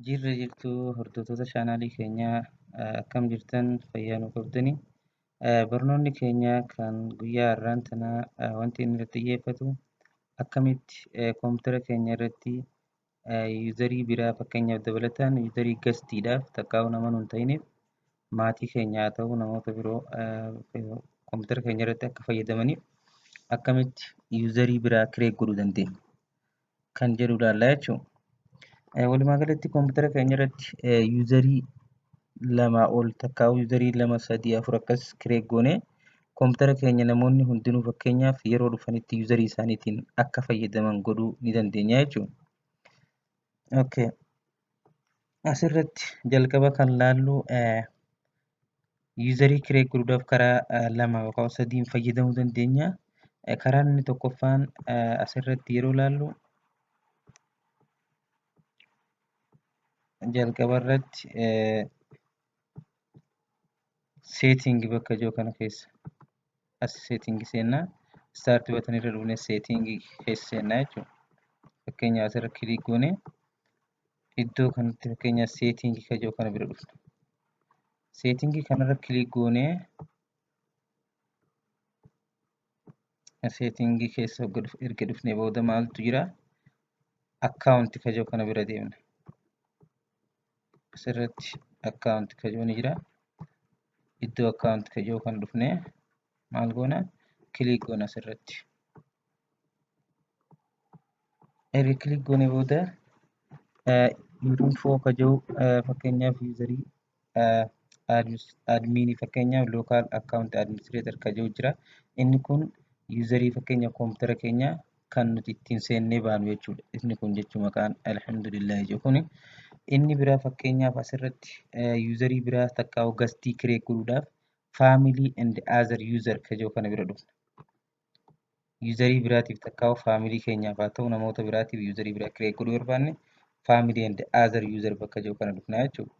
Jirra jirtu hordoftoota chaanaalii keenyaa, akkam jirtan? Fayyaa nu qabdanii? Barnoonni keenya kan guyyaa har'aan tanaa wanti inni irratti xiyyeeffatu akkamitti koompitara keenya irratti yuuzarii biraa, fakkeenyaaf dabalataan yuuzarii gastiidhaaf takkaa'u nama nuun ta'iniif, maatii keenya haa ta'u namoota biroo, koompitara keenya irratti akka fayyadamaniif akkamitti yuuzarii biraa create godhuu dandeenya kan jedhu ilaallaa jechuudha. Walumaa galatti koompitara keenya irratti yuuzarii lamaa ol, takkaa'u yuuzarii lama, sadii, afur akkas create goonee koompitara keenya namoonni hundinuu fakkeenyaaf yeroo dhufanitti yuuzarii isaaniitiin akka fayyadaman godhuu ni dandeenya jechuudha. Okay. Asirratti jalqaba kan laallu yuuzarii create godhuudhaaf karaa lama yookaan sadiin fayyadamuu dandeenya. Karaan inni tokkoffaan asirratti yeroo laallu jalqaba irratti setting bakka jiru kana keessa as setting seennaa, start button irra dhufnee setting keessa seennaa jechuudha. Fakkeenyaaf asirra click goonee iddoo kanatti fakkeenyaaf setting kan jiru kana bira dhufna. Setting kanarra click goonee setting keessa erga dhufnee booda maaltu jira? Account kan jiru kana bira deemna. Asirratti account kan jiru ni jira. Iddoo account kan jiru kana dhufnee maal goona? Click goona asirratti. Erga click goonee booda info kan jiru, fakkeenyaaf yuuzarii adminii, fakkeenyaaf local account administrator kan jiru jira. Inni kun yuuzarii fakkeenya koompitara keenya kan nuti ittiin seennee baanu jechuudha. Inni kun jechuun maqaan alhamdulillah jedhu kuni. Inni biraa fakkeenyaaf asirratti yuuzarii biraa takkaa'u gastii create godhuudhaaf family and other user kan jiru kana bira dhufna. Yuuzarii biraatiif takkaa'u faamilii keenyaaf haa ta'u namoota biraatiif yuuzarii biraa create godhuu barbaanne family and other user bakka jiru kana dhufna jechuudha.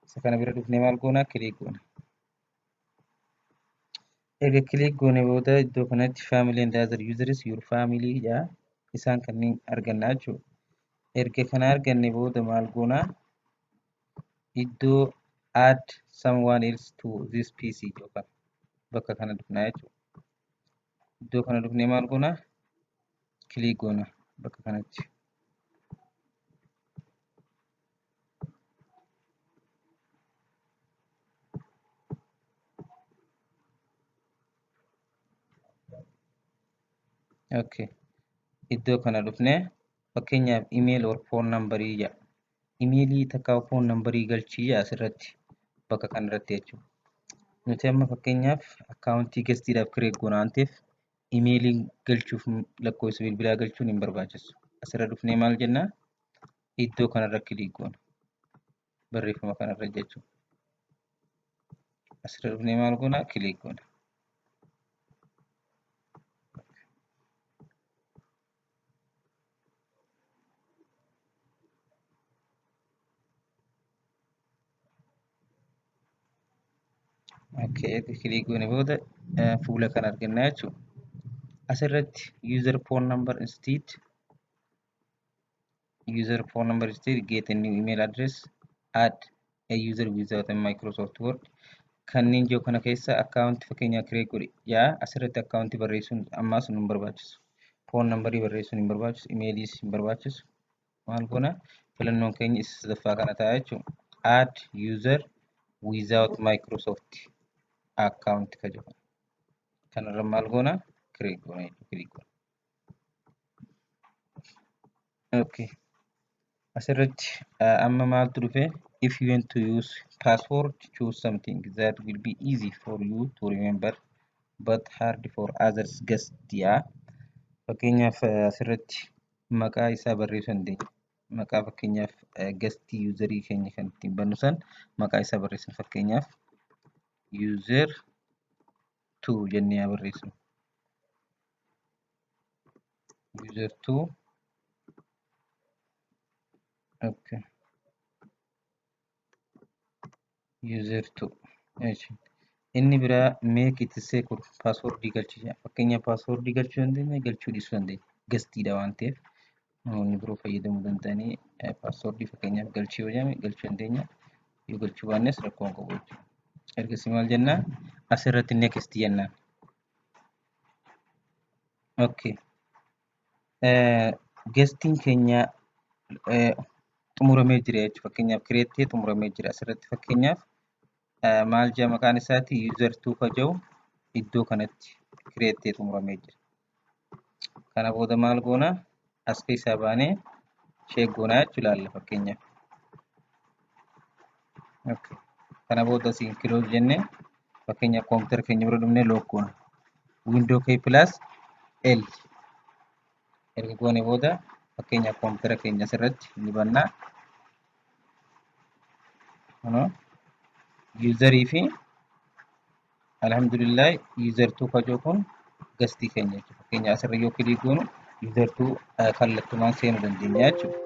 Isa kana bira dhufnee maal goona? Click goona. Erga click goone booda iddoo kanatti family and other users, your family jedha. Isaan kanneen arganna jechuudha. Erga kana arganne booda maal goona? Iddoo add someone else to this PC yookaan bakka kana dhufna jechuudha. Iddoo kana dhufnee maal goona? Click goona bakka kanatti. Okay. Iddoo kana dhufnee fakkeenyaaf email or phone number jedha. Imeelii takka phone number galchii jedha asirratti bakka kanarratti jechuudha. Nuti amma fakkeenyaaf akkaawuntii gastiidhaaf create goona waan ta'eef imeelii galchuuf lakkoofsa bilbilaa galchuun hin barbaachisu. Asirra dhufnee maal jennaa? Iddoo kanarra click goona. Barreeffama kanarra jechuudha. Asirra dhufnee maal goona? Click goona. Okay, erga click goone booda fuula kana arganna jechuudha. Asirratti user phone number instead, user phone number instead, get a new email address, add a user without a Microsoft Word kanneen jiru kana keessa akkaawuntii fakkeenyaaf create godhi yaa. Asirratti akkaawuntii barreessuun ammaas nu hin barbaachisu. Phone numberii barreessuun hin barbaachisu, imeeliis hin barbaachisu. Maal goona? Filannoon keenya isa sadaffaa kana ta'a jechuudha. Add user without Microsoft account ka jedhu kanarra maal goona? Create goona jechuudha. Click goona. Okay. Asirratti amma maaltu dhufe? If you want to use password, choose something that will be easy for you to remember but hard for others guest yaa. Fakkeenyaaf asirratti maqaa isaa barreessuu dandeenya. Maqaa fakkeenyaaf gastii yuuzarii keenya kan ittiin bannu san maqaa isaa barreessina. Fakkeenyaaf user 2 jennee haa barreessinu. User 2, okay. User 2 jechuudha. Inni biraa make it secure passwordii galchuu. Fakkeenyaaf passwordii galchuu dandeenya, galchuu dhiisuu dandeenya. Gastiidha waan ta'eef Namoonni biroo fayyadamuu danda'anii passwordii fakkeenyaaf galchii yoo jedhame galchuu dandeenya. Yoo galchuu baannes rakkoo hin qabu jechuudha. Ergasii maal jennaa? Asirratti next jennaan. Okay. Guestiin keenya xumuramee jira jechuudha. Fakkeenyaaf create xumuramee jira. Asirratti fakkeenyaaf maal jedha maqaan isaati? User 2 ka jedhu iddoo kanatti create xumuramee jira. Kana booda maal goona? As keessaa baanee check goonaa jechuu ilaalla fakkeenyaaf. Okay. Kana booda asiin close jennee fakkeenyaaf koompitara keenya bira dhufnee lock goona. Window key plus L erga goone booda fakkeenyaaf koompitara keenya asirratti ni bannaa. Kunoo userii fi alhamdulillah user 2 kajoo kun guestii keenya jechuudha. Fakkeenyaaf asirra yoo click goonu user 2 kallattumaan seenuu dandeenya jechuudha.